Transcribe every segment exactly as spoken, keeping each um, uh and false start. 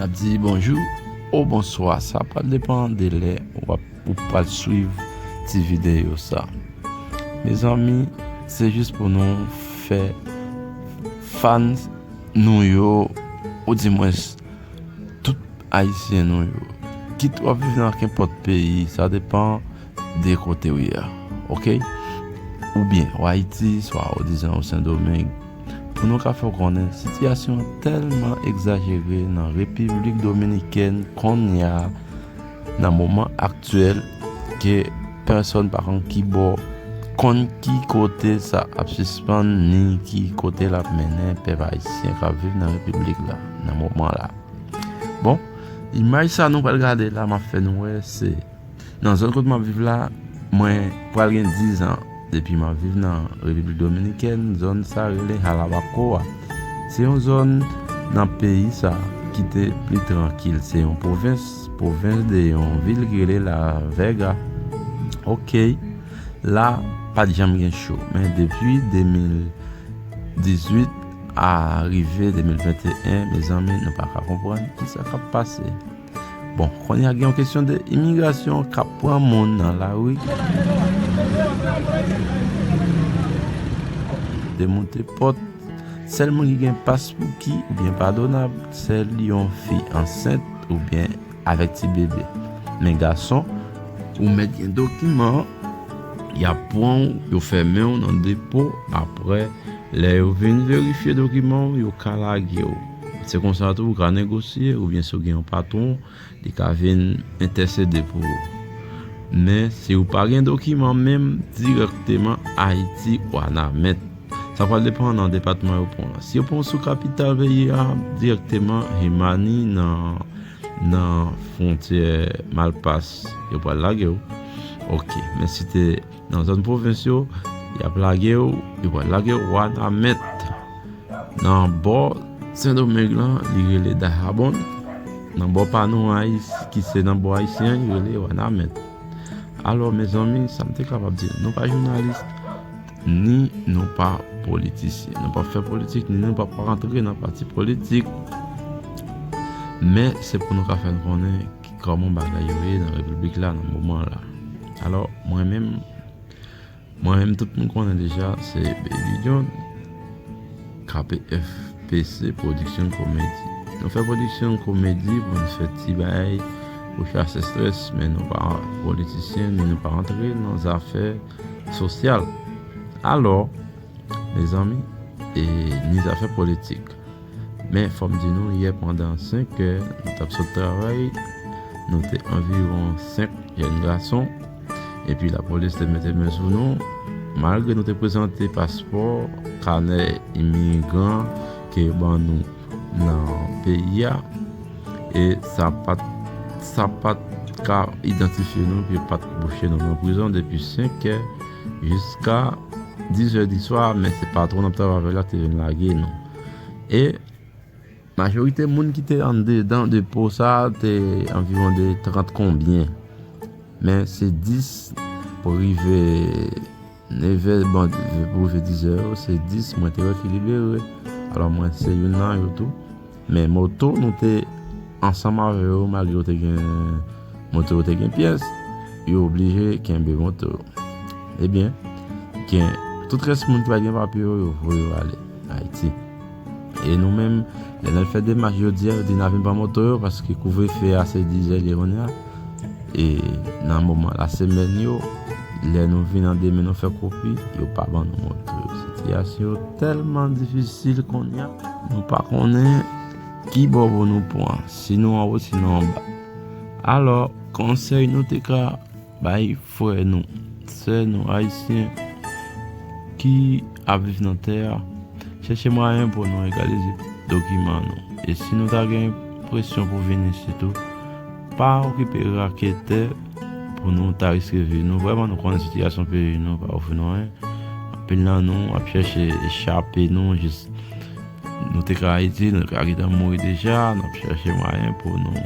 Di bonjou ou bonswa, sa pral depann de lè w ap, ou pral swiv ti videyo sa. Mezanmi, se jis pou nou fè fan nou yo, oudimwens tout Ayisyen nou yo, kit w ap viv nan kenpòt peyi, sa depann de kote w ye a, oke? Oubyen w Ayiti, swa w dizon w Sendomeng, pou nou ka fè w konnen sitiyasyon an tèlman egzajere nan Repiblik Dominikèn kounye a, nan moman aktyèl, ke pèsonn pa konn ki bò, konn ki kote sa ap sispann, ni ki kote l ap mennen pèp ayisyen k ap viv nan repiblik la, nan moman la. Bon, imaj sa nou pral gade la, m ap fè nou wè, se nan zòn kote m ap viv la, mwen pral gen dizan depi m ap viv nan Repiblik Dominikèn, zòn sa rele Halabacoa. Se yon zòn nan peyi sa ki te pli trankil. Se yon pwovens, pwovens de yon vil ki rele La Vega. Oke, la pa t janm gen cho, men depi de mil dizuit a rive de mil venteyen, mezanmi, nou pa ka konprann kisa k ap pase. Bon, kounye a gen yon kesyon de imigrasyon k ap pran moun nan lari. Demoute pòt. Sèl moun ki gen paspouki oubyen padonab, sèl yon fi ansent oubyen avèk ti bebe. Men gason, ou mèt gen dokiman, y ap pran w, yo fèmen w nan depo, apre, lè yo vin verifye dokiman w, yo ka lage w. Se konsa tou, ou ka negosye, oubyen si w gen yon patwon, li ka vin entèsede pou ou. Men, si w pa gen dokiman menm, dirèkteman Ayiti, Wanament. Sa pral depann nan depatman yo pran w lan. Si yo pran w sou kapital peyi a, dirèkteman Hemani nan, nan fwontyè Malpas, yo pral lage w. Oke, men si te nan zòn pwovens yo, y ap lage w, yo pral lage w Wanament. Nan bò Sendomeng lan, li rele Dajabon. Nan bò pa nou, Ayis-, ki se nan bò ayisyen an, li rele Wanament. Alò, mezanmi, sa m te kapab di, nou pa jounalis, ni nou pa politisyen. Nou p ap fè politik, ni nou p ap rantre nan pati politik. Men, se pou nou ka fè n konnen ki, kòman bagay yo ye nan repiblik la, nan moman la. Alò, mwen menm, mwen menm, tout moun konnen deja, se Baby John, K P F P C Production Comedy. Nou fè pwodiksyon komedi pou n fè ti bagay pou chase estrès, men nou pa politisyen, ni nou pa rantre nan zafè sosyal. Alò, mezanmi, e ni zafè politik. Men, fò m di nou, yè pandan senk è, nou t ap sot travay, nou te anviwon senk jèn gason, epi lapolis te mete men sou nou, malgre nou te prezante paspò, kanè imigran ke yo ban nou nan peyi a, e sa pa t, sa pa t ka idantifye nou, epi yo pa t bouche nou nan prizon depi senk è jiska diz è di swa, men se patwon n ap travay avè l la ki te vin lage nou. E majorite moun ki te anndedan depo sa a te anviwon de trant konbyen. Men se dis pou rive nèf è, bon, pou rive diz è yo, se dis mwen te wè ki libere. Alò mwen se youn nan yo tou. Men moto nou te ansanm avè yo, malgre yo te gen moto, yo te gen pyès, yo oblije kenbe moto yo. Ebyen, gen tout rès moun ki pa t gen papye yo, yo voye yo ale Ayiti. E nou menm, lè n al fè demach jodi a, yo di n a vin pran moto yo, paske kouvrefe a se diz è li ye kounye a. E nan moman lasemèn yo, lè nou vin an demen, nou fè kopi, yo pa ban nou moto yo. Sitiyasyon yo tèlman difisil kounye a, nou pa konnen ki bò pou nou pran, si nou anwo, si nou anba. Alò, konsèy nou te ka bay frè nou, sè nou ayisyen ki ap viv nan tè a, chèche mwayen pou nou egalize dokiman nou. E si nou ta gen presyon pou vin isit tou, pa okipe raketè pou nou ta riske vi nou. Vrèman, nou konnen sitiyasyon peyi nou pa ofri nou anyen. Anpil nan nou ap chèche echape nou, jis nou te ka Ayiti, nou te ka gentan mouri deja, n ap chèche mwayen pou nou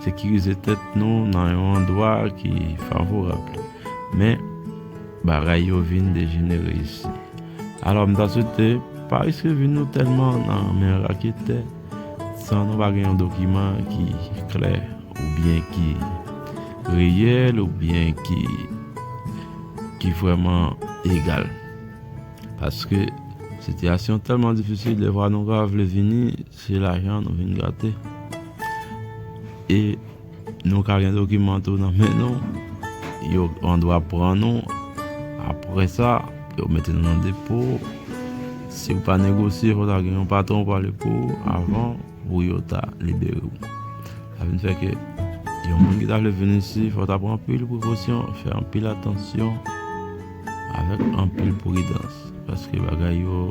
sekirize tèt nou nan yon andwa ki favorab. Men, bagay yo vin dejenere isi. Alò, m ta swete pa riske vi nou tèlman nan men raketè. tan nou pa gen yon dokiman ki klè oubyen ki reyèl oubyen ki ki vrèman egal. Paske sitiyasyon tèlman difisil, lè vwa nou ka vle vini, se lajan nou vin gate. E nou ka gen dokiman tou nan men nou, yo andwa pran nou. Apre sa, yo mete nou nan depo. Si w pa negosye, fò ta gen yon patwon w pale pou ou avan pou yo ta libere w. Sa vin fè ke yon moun ki ta vle vin isi, fò ta pran anpil prekosyon, fè anpil atansyon, avèk anpil pridans, paske bagay yo,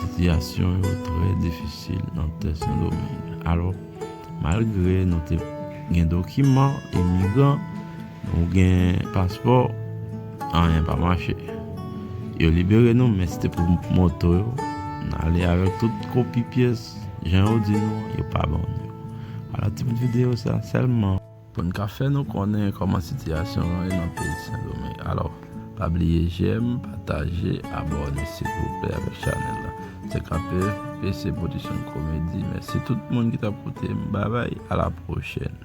sitiyasyon yo trè difisil nan tè Sendomeng. Alò, malgre nou te gen dokiman imigran, nou gen paspò, anyen pa mache. Yo libere nou, men se te pou moto yo. N ale avèk tout kopi pyès, jan yo di nou, yo pa ban nou yo. Alò, ti bout videyo sa sèlman pou n ka fè nou konnen kòman sitiyasyon an ye nan peyi Sendomeng. Alò, pa bliye j'aime, pataje, abòne silvouplè avèk chanèl la. Se Kanpe P C Production Comedy. Mèsi tout moun ki t ap koute m. Babay, a la pwochèn.